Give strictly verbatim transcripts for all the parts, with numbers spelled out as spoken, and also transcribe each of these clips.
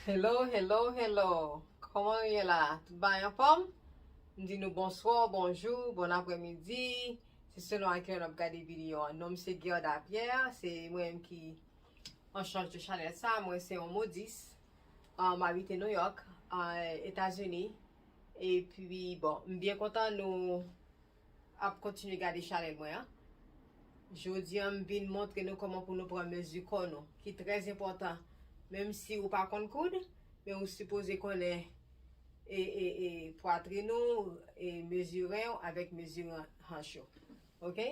Hello, hello, hello. Kòman nou ye la? Tout bagay anfòm? M di nou bonswa, bonjou, bon aprèmidi. Se selon a kilè n ap gade videyo an. Non m se Guerda Pierre, se mwen menm ki an chaj de chanèl sa. Mwen se yon modis. Ah, m abite New York, ah, Etazini. Epi, bon, m byen kontan nou ap kontinye gade chanèl mwen an. Jodi an, m vin montre nou kòman pou nou pran mezi kò nou, ki trè enpòtan. Menm si ou pa konn koud, men ou sipoze konnen e, e, e pwatrin ou, e mezi ren w avèk mezi hanch ou. Oke?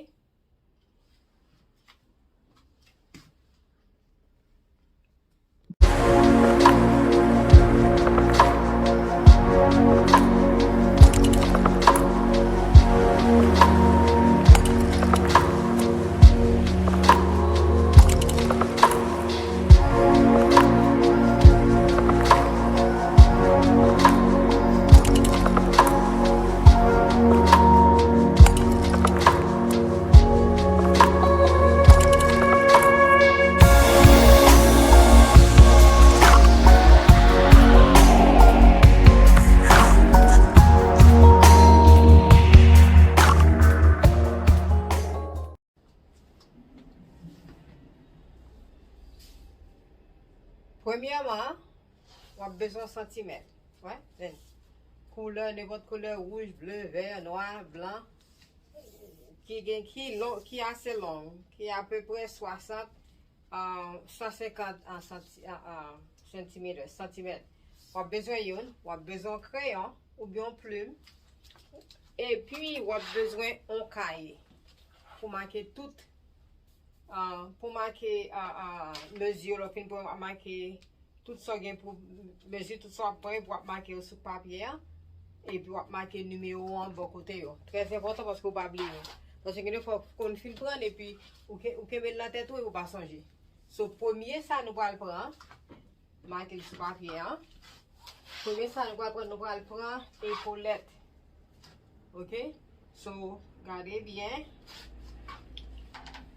Premyèman, w ap bezwen santimèt. Wè, men. Koulè, nenpòt koulè, wouj, ble, vè, nwa, blan, ki gen, ki long, ki ase long, ki apeprè swasant, ah, san senkant, ah, santi-, ah, ah, santimèt, santimèt. W ap bezwen youn, w ap bezwen yon kreyon oubyen yon plim. Epi, w ap bezwen yon kaye pou make tout, ah, pou make, ah, ah, mezi yo. Lè w fin pran, w ap make tout sa w gen pou mezi, tout sa w ap pran, epi w ap make yo sou papye a. Epi w ap make nimewo an bò kote yo. Trè enpòtan paske w pa bliye. Paske gen de fwa w konn fin pran epi ou ke-, ou kenbe l nan tèt ou epi w pa sonje. So, premye sa nou pral pran, make l sou papye a. Premye sa nou pral pran, nou pral pran epolèt. Oke? So, gade byen.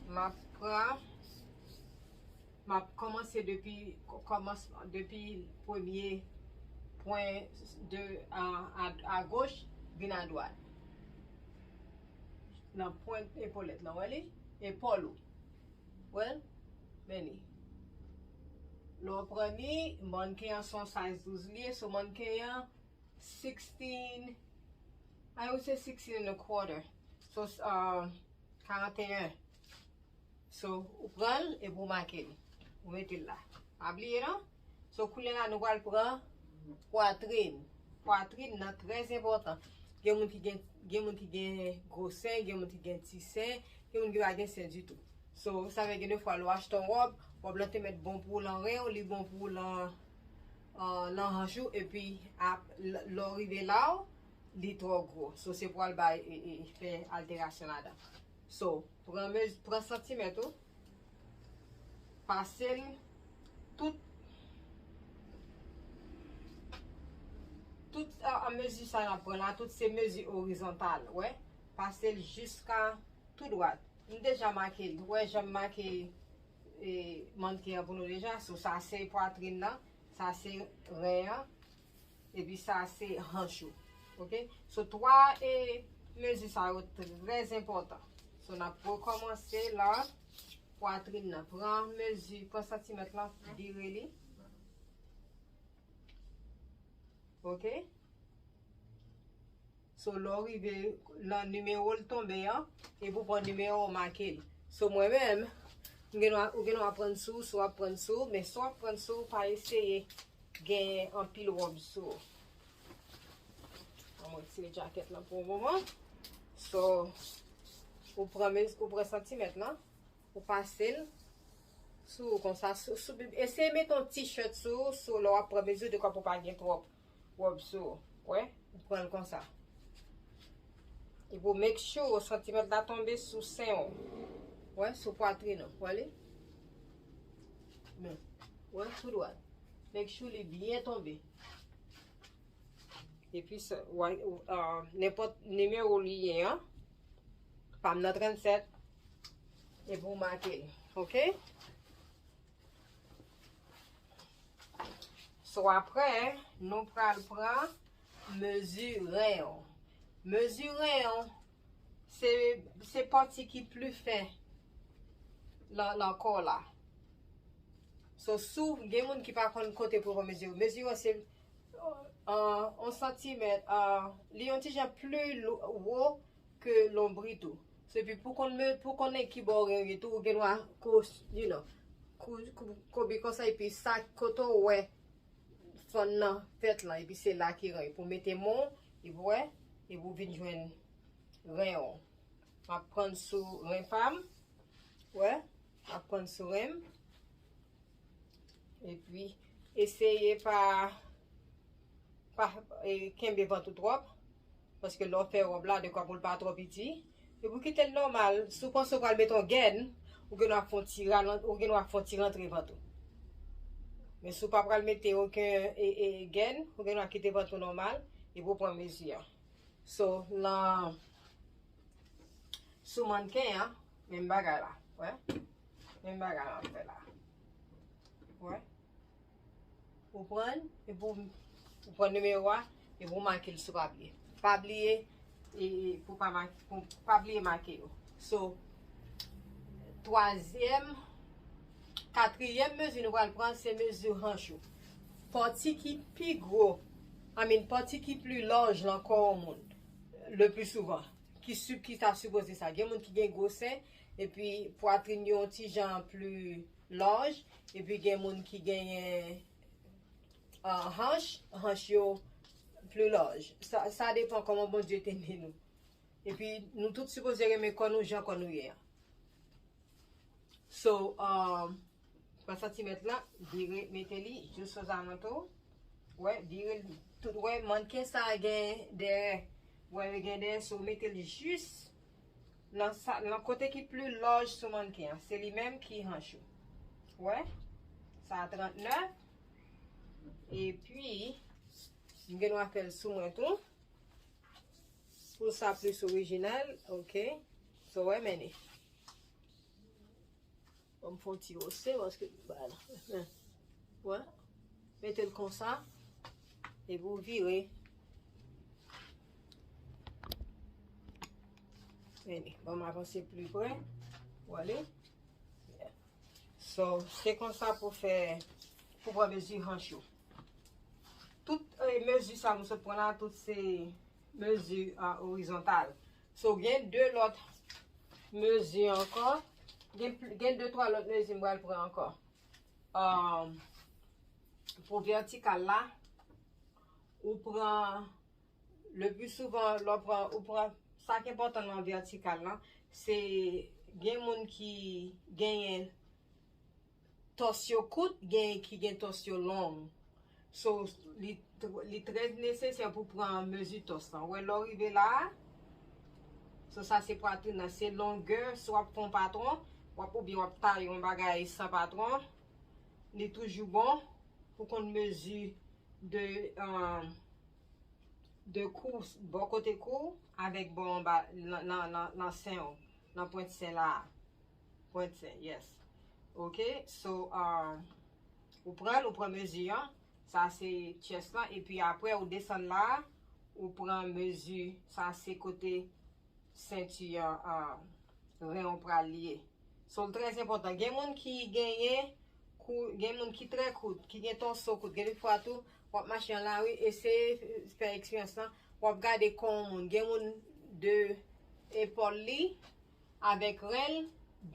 M ap pran, m ap kòmanse depi, kòmans-, depi premye pwen de, a, a, a goch vin a dwat. Nan pwent epolèt lan, wè li? Epòl ou. Wè l? Men li. Lè w pran li, mannken an se yon size douz li ye, so mannken an sixteen, I would say sixteen and a quarter. So, uh, karannteyen. So, ou pran l epi ou make l. Ou mete l la. Pa bliye non. So, kounye a la, nou pral pran pwatrin. Pwatrin nan trè enpòtan. Gen moun ki gen, gen moun ki gen gwo sen, gen moun ki gen ti sen, gen moun ki pa gen sen ditou. So, sa fè gen de fwa, lè w achte yon wòb, wòb lan te mèt bon pou w lan ren w, li bon pou w lan, ah, lan hanch ou, epi ap, l-, lè w rive la w, li twò gwo. So, se pou al bay, e, e, fè alterasyon ladan. So, pran mez-, pran santimèt ou, pase l tout, tout, a, a mezi sa n ap pran la, tout se mezi orizontal, wè. Pase l jiska tou dwat. M deja make l, wè, jan m make, e, mannken an pou nou deja. So, sa se pwatrin nan, sa se ren an. Epi sa se hanch ou. Oke? So, twa, e, mezi sa yo trè enpòtan. So, n ap rekòmanse la. Pwatrin nan. Pran mezi, pran santimèt lan, vire li. Oke? So, lè w rive nan nimewo l tonbe an, epi w pran nimewo w make l. So, mwen menm, m gen dwa, ou gen dwa pran sou, si w ap pran sou, men si w ap pran sou, pa eseye gen anpil wòb sou ou. An mwen retire djakèt lan pou yon moman. So, ou pran mez-, ou pran santimèt lan, ou pase l sou ou konsa, sou, sou, eseye mete yon t-shirt sou ou, sou lè w ap pran mezi, dekwa pou pa gen twòp wòb sou ou. Wè, ou pran l konsa. Epi w make sure santimèt la tonbe sou sen w. Wè, sou pwatrin ou. Wè li? Men, wè, tou dwat. Make sure li byen tonbe. Epi, sa, wè, ou, ah, nenpòt nimewo li ye an, pa m nan trannsèt, epi w make l. Oke? So apre, nou pral pran mezi ren w. Mezi ren w, se, se pati ki pli fen nan, nan kò w la. So, si w gen moun ki pa konn kote pou pran mezi, mezi w se, uh, yon santimèt, uh, li yon ti jan pli wo ke lonbrit ou. So, epi pou konn, pou konnen ki bò w ren w ye tou, ou gen dwa ko, you know, kou, kou, koube konsa, epi sa kote w wè fann nan fèt lan, epi se la ki ren. Pou mete men w, epi wè, epi w vin jwenn ren w. M ap pran sou ren pa m. Wè, m ap pran sou ren m. Epi, eseye pa, pa e, kenbe vant ou twòp. Paske lè w fè wòb la, dekwa pou l pa twò piti. Epi w kite l nòmal. Si w panse w pral mete yon gèn, ou gen dwa fè yon ti ralan-, ou gen dwa fè yon ti rantre vant ou. Men si w pa pral mete okenn e, e, gèn, ou gen dwa kite vant ou nòmal, epi w pran mezi a. So, nan, sou mannken an, menm bagay la. Wè? Menm bagay la m fè la. Wè? Ou pran, epi w, ou pran nimewo a, epi w make l sou papye. Pa bliye, e, e, pou pa make, pou pa bliye make yo. So, twazyèm, katriyèm mezi nou pral pran, se mezi hanch ou. Pati ki pi gwo, I mean, pati ki pli laj nan kò yon moun, le pli souvan, ki, ki ta sipoze sa. Gen moun ki gen gwo sen, epi pwatrin yo yon ti jan pli laj, epi gen moun ki genyen, uh, hanch, hanch yo pli laj. Sa, sa depan kòman Bondye te ne nou. Epi nou tout sipoze renmen kò nou jan kò nou ye a. So, um, pran santimèt la, vire, mete li jis ozalantou. Wè, vire l tout. Wè, mannken sa gen dèyè. Wè, li gen dèyè, so mete l jis nan sa, nan kote ki pli laj sou mannken an. Se li menm ki hanch ou. Wè, sa trannèf. Epi, m gen dwa fè l sou mwen tou. Pou sa plis orijinal, ok. So, wè, mennen. Bon, m fè yon ti wose, paske, vwala. Wè. Mete l konsa. Epi w vire. Mennen. Bon, m avanse pli pre. Vwala. Yeah. So, se konsa pou fè, pou pran mezi hanch ou. Tout, eh, mezi sa nou sot pran la, tout se mezi, ah, orizontal. So, gen de lòt mezi ankò. Gen, gen de, twa lòt mezi m pral pran ankò. Um, pou vètikal la, ou pran, le pli souvan, lè w pran, ou pran, sa ki enpòtan nan vètikal la, se gen moun ki genyen tòs yo kout, gen ki gen tòs yo long. So, li, li trè nesesè pou pran mezi tòs lan. Wè, lè w rive la a, so sa se pwatrin nan, se longè, si w ap fè yon patwon, w ap, oubyen w ap taye yon bagay san patwon, li toujou bon pou konn mezi de, um, de kou, bò kote kou, avèk bò anba, nan, nan, nan, nan sen w, nan pwent sen la a. Pwent sen, yes. Ok, so, um, ou pran l, ou pran mezi an, sa se chest lan, epi apre ou desann la, ou pran mezi, sa se kote senti an, um, ren w pral ye. So, l trè enpòtan. Gen moun ki genyen kou, gen moun ki trè kout, ki gen tòso kout. Gen de fwa tou, w ap mache nan lari, eseye fè eksperyans lan, w ap gade kò yon moun. Gen moun de epòl li avèk ren l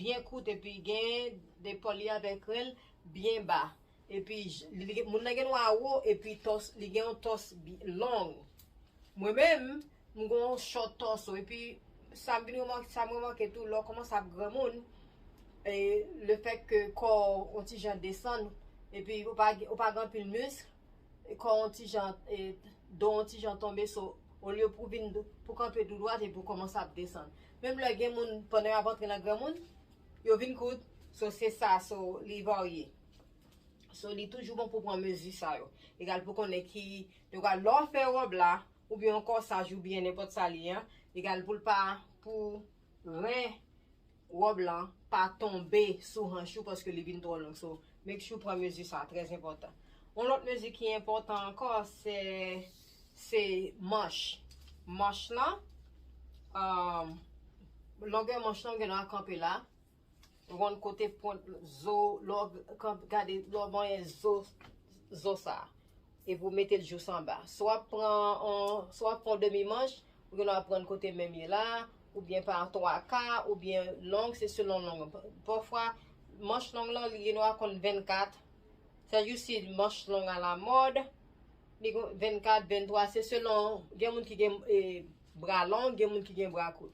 byen kout, epi gen de epòl li avèk ren l byen ba. Epi j-, li, moun nan gen dwa wo, epi tòs, li gen yon tòs bi-, long. Mwen menm, m gen yon short torso. Epi, sa m vin remake, sa m remake tou, lè w kòmanse ap granmoun, e, le fèt ke kò w yon ti jan desann, epi ou pa, ou pa gen anpil misk, e kò w yon ti jan, e, do w yon ti jan tonbe, so, olye pou vin, pou kanpe tou dwat, epi ou kòmanse ap desann. Menm lè gen moun, pandan y ap antre nan granmoun, yo vin kout, so, se sa, so, li varye. So, li toujou bon pou pran mezi sa yo. Egal pou konnen ki, yo ka, lè w fè wòb la, oubyen yon kòsaj, oubyen nenpòt sa li ye, egal pou l pa, pou ren wòb lan pa tonbe sou hanch ou paske li vin twò long. So, make sure pran mezi sa, trè enpòtan. Yon lòt mezi ki enpòtan ankò, se, se manch. Manch lan, um, longè manch lan, ou gen dwa kanpe la. Ou konn kote pwent zo, lè w gade, lè w manyen zo, zo sa. Epi w mete l jous anba. Swa w ap pran, on, swa w ap pran demi manch, ou gen dwa pran kote menm ye la, oubyen pa twa ka, oubyen long, se selon long. Pafwa, manch long lan, li gen dwa konn vennkat. Sa jou si manch long alamòd, li gon vennkat, venntwa, se selon, gen moun ki gen, e, bra long, gen moun ki gen bra kout.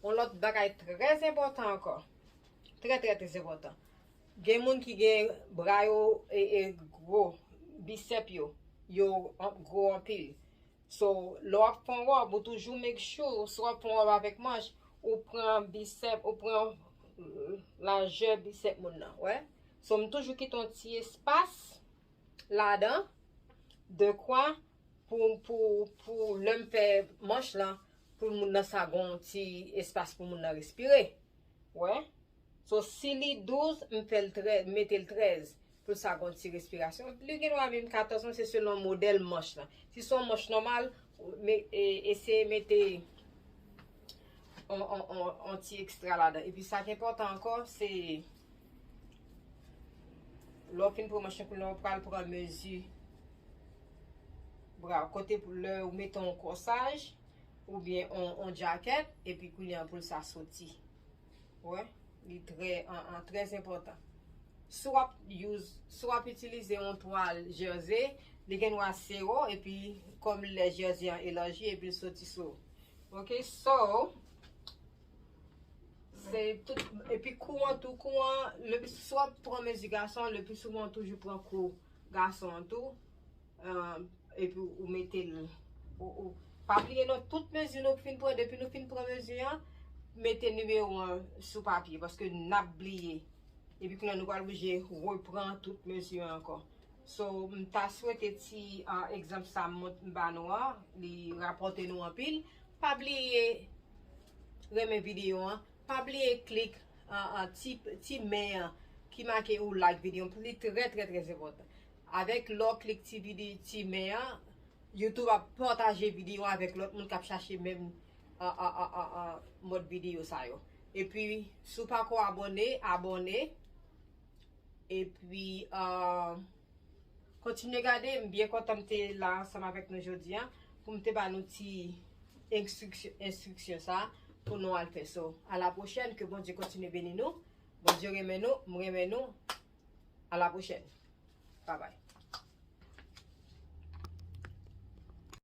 Yon lòt bagay trè enpòtan ankò. Trè, trè, trè enpòtan. Gen moun ki gen bra yo, e, e, gwo, bisèp yo, yo an-, gwo anpil. So, lè w ap pran wòb, ou toujou make sure, si w ap pran wòb avèk manch, ou pran bisèp, ou pran, euh, lajè bisèp moun nan, wè. So, m toujou kite yon ti espas ladan, dekwa pou, pou, pou lè m fè manch lan, pou moun nan sa gon ti espas pou moun nan respire. Wè. So, si li douz, m fè l trèz, mete l trèz pou sa gon ti respirasyon. Li gen dwa menm katòz, men se selon modèl manch lan. Si se yon manch nòmal, me-, e, eseye mete on, on, on, on ti ekstra ladan. Epi sa ki enpòtan ankò, se lè w fin pran manch lan, kounye a w pral pran mezi bra w. Kote pou lè w mete yon kòsaj, oubyen on, on djakèt, epi kounye a pou l sa soti. Wè, li trè, an, an, trè enpòtan. Si w ap use, si w ap itilize yon twal jèze, li gen dwa sere w, epi kòm lè jèze an elaji, epi l soti sou ou. Ok, so, se tout, epi kou an tou, kou an, le, si w ap pran mezi gason, le pli souvan w toujou pran kou gason an tou. Ah, epi ou mete l, ou, ou, pa bliye non, tout mezi nou fin pran, depi nou fin pran mezi an, mete nimewo an sou papye, paske n ap bliye. Epi kounye a nou pral oblije repran tout mezi an ankò. So, m ta swete ti, ah, egzanp sa m mont-, m ba nou an, li rapòte nou anpil. Pa bliye renmen videyo an. Pa bliye klik, ah, ah, ti, ti men an ki make ou like videyo an. Li trè, trè, trè enpòtan. Avèk lè w klik ti vide-, ti men an, YouTube ap pataje videyo an avèk lòt moun k ap chache menm, ah, ah, ah, ah, ah, mòd videyo sa yo. Epi, si w pako abòne, abòne. Epi, ah, kontinye gade, m byen kontan m te la ansanm avèk nou jodi a, pou m te ba nou ti enstriksyon, enstriksyon sa pou nou al fè. So, a la pwochèn, ke Bondye kontinye beni nou. Bondye renmen nou, m renmen nou. A la pwochèn. Babay.